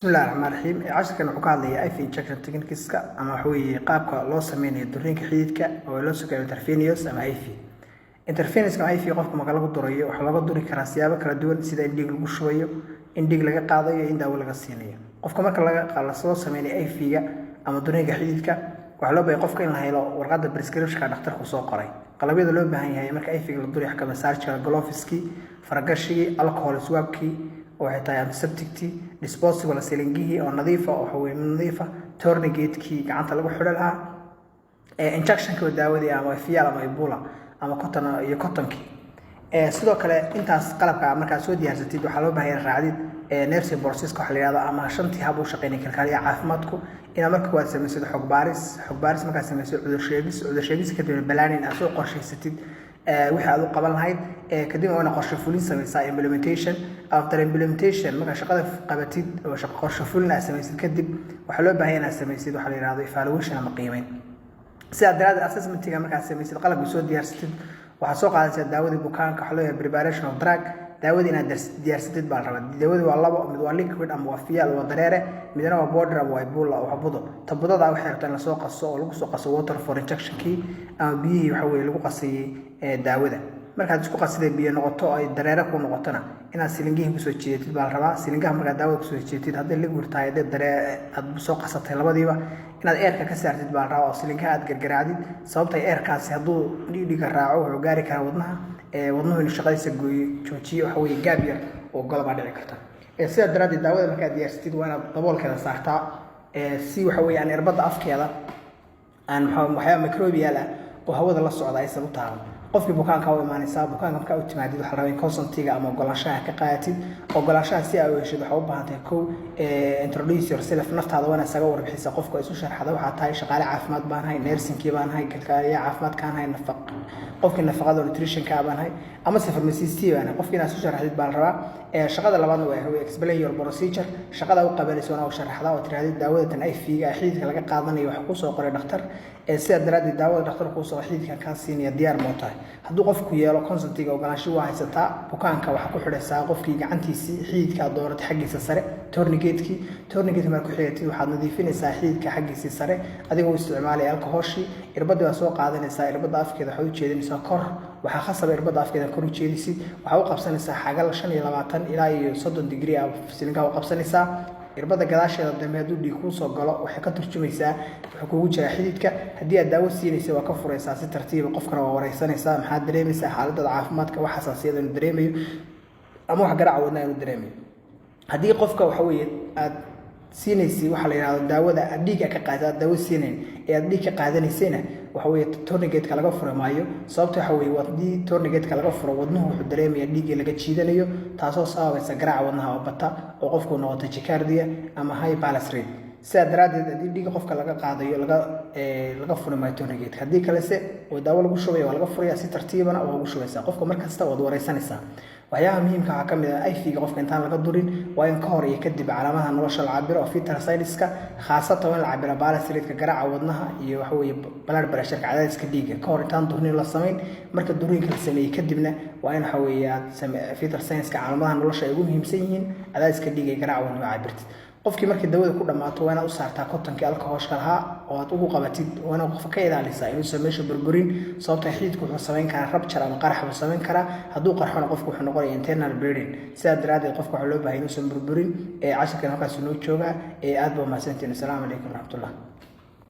Bismillahi Raxmaani Raxiim. Casharkan wuxuu ka hadlayaa IV injection techniques-ka, ama waxa weeye qaabka loo sameynayo durriinka xididka oo loo soo intravenous ama IV. Intravenous ama IV qofka marka lagu durayo, waxaa looga duri karaa siyaabo kala duwan, sida in dhiig lagu shubayo, in dhiig laga qaadayo, in daawo laga siinayo. Qofka marka laga lasoo sameynayo IV-ga ama durriinka xididka, waxaa loo baahay qofka in la helo warqadda prescription-ka dhakhtarku soo qoray. Qalabyada loo baahan yahay marka IV-ga la durayo waxaa kamid surgical gloves-kii, faragashigii, alcohol swab-kii oo waxay tahay antiseptic-tii, disposable syringe-ihii oo nadiifa oo waxa weye nadiifa, tourniquet-kii gacanta lagu xidho lahaa, injection-ka oo daawadii ama vial ama ampoule ama cotton iyo cotton-kii. Sidoo kale intaas qalabka markaad soo diyaarsatid, waxaa loo baahan yahay raacdid nursing process-ka waxa la yihahdo ama shantii hab u shaqeynaya kalkaaliyaha caafimaadku. Inaad marka koowaad samaysid xog baaris, xog baaris markaad samaysid cudur sheegis, cudur sheegis kadibna planning, aad soo qorshaysatid wixii aad u qaban lahayd. Kadib waa inaad qorshe fulin samaysaa, implementation. After implementation, markaa shaqada qabatid oo qorshe fulin aad samaysid kadib, waxaa loo baahan inaad samaysid waxa la yihahdo evaluation ama qiimeyn. Sidaa daraaddeed assessment-iga markaad samaysid, qalabka soo diyaarsatid, waxaad soo qaadanaysaa daawadii bukaanka. Waxaa loo yahay preparation of drug. Daawadii inaad diyaarsatid baa la rabaa. Daawadii waa labo: mid waa liquid ama waa vial, waa dareere, midna waa powder ama waa ampoule, waa budo. Ta budada waxay rabtaa in lasoo qaso oo lagu soo qaso water for injection-kii ama biyihii waxa weye lagu qasayey daawada. Markaad isku qasiday biyo noqoto, ay dareere ku noqotona, inaad syringe-ihii kusoo jiidatid baa la rabaa. Syringe-aha markaad daawada kusoo jiidatid, hadday liquid tahay, hadday daree aad soo qasatay labadiiba, inaad air-ka ka saartid baa la rabaa oo syringe-aha aad gargaraacdid. Sababta air-kaasi hadduu dhiigga raaco, wuxuu gaari karaa wadnaha. Wadnuhu inuu shaqadiisa gooyo, joojiyo, waxa weye gaab yar oo golo baa dhici karta. Sidaa daraaddeed daawada markaad diyaarsatid, waa inaad daboolkeeda saartaa, si waxa weye aan irbadda afkeeda aan waxyaaba microbial ah oo hawada la socda aysan u taaban. Qofkii bukaanka u imaanaysaa. Bukaanka markaa u timaadid, waxaa la rabaa in consent-iga ama ogolaanshaha ka qaadatid. Ogolaanshaha si aa u heshid, waxaa u baahan tahay kow, introduce yourself, naftaada waa inaad isaga warbixisa. Qofka isu sharxada: waxaa tahay shaqaale caafimaad baan ahay, nursing-kii baan ahay, kalkaaliya caafimaadkaan ahay, nafaq qofkii nafaqada nutrition-ka baan ahay, ama se pharmacist baan ahay. Qofkii inaad isu sharaxdid baa la rabaa. Shaqada labaadna waa explain your procedure. Shaqada u qabanayso waa u sharaxda oo tirahdid daawada tan IV-ga xididka laga qaadanayo wax kusoo qoray dhakhtar. Sidaa daraaddeed daawada dhakhtar kuusoo xididkan kaa siinaya, diyaar moo tahay? Hadduu qofku yeelo consent-iga, ogolaansho waa haysataa. Bukaanka waxaa ku xidhaysaa qofkii gacantiisii xididka aad dooratay xaggiisa sare tourniquet-kii. Tourniquet-ki markaa ku xigatid, waxaad nadiifinaysaa xididka xaggiisii sare adigoo isticmaalaya alcohol-kii. Irbadii waa soo qaadanaysaa. Irbadda afkeeda waxaad u jeedinaysaa kor. Waxaa khasaba irbadda afkeeda kor u jeedisid. Waxaa u qabsanaysaa xagal 25 ilaa iyo 30 degree ah syringe-aha u qabsanaysaa. Irbadda gadaasheeda dambe hadduu dhiig kuu soo galo, waxay ka turjumaysaa wuxuu kugu jiraa xididka. Haddii aad daawo siinaysa, waa ka furaysaa si tartiiba. Qofkana waa wareysanaysaa: maxaad dareemaysaa, xaaladada caafimaadka, wax xasaasiyada inuu dareemayo ama wax garaaca wadnaha inuu dareemayo. Haddii qofka waxa weeye aad siinaysay waxaa la yidhahdo daawada aad dhiigga ka qaada, aad daawo siinayn ee aad dhiig ka qaadanaysayna, waxa weeye tourniquet-ka laga furi maayo. Sababta waxa weeye, haddii tourniquet-ka laga furo, wadnuhu wuxuu dareemayaa dhiiggii laga jiidanayo, taasoo sababaysa garaaca wadnaha oo bata oo qofku noqoto tachycardia ama high pulse rate. Sidaa daraaddeed haddii dhiigga qofka laga qaadayo, laga furi maayo tourniquet-ka. Haddii kalese oo daawo lagu shubaya, waa laga furaya, si tartiibana waa ugu shubaysaa. Qofka mar kasta waad wareysanaysaa. Waxyaabaha muhiimka waxaa ka mid ah, IV-ga qofka intaan laga durin, waa in ka hor iyo kadib calaamadaha nolosha la cabiro oo vital signs-ka, khaasatan waa in la cabiro pulse rate-ka, garaaca wadnaha, iyo waxa weeye blood pressure-ka, cadaadiska dhiigga, ka hor intaan durniin la samayn. Marka durniinka la sameeyey kadibna, waa in waxa weeye aad vital signs-ka, calaamadaha nolosha ay ugu muhiimsan yihiin cadaadiska dhiigga iyo garaaca wadnaha, cabirtid. Qofkii markii dawada ku dhammaato, waa inaad u saartaa cotton-kii alcohol-ka lahaa oo aad ugu qabatid. Waa inaad qofka ka ilaalisaa inuusan meesha burburin, sababta xididku wuxuu samayn karaa rupture ama qarax buu samayn karaa. Hadduu qarxona, qofku wuxuu noqonaya internal bleeding. Sidaa daraaddeed qofka waxaa loo bahay inuusan burburin. Ee casharkan halkaas noo joogaa. Ee aad baa mahadsantiin. Asalaamu calaykum waraxmatullah.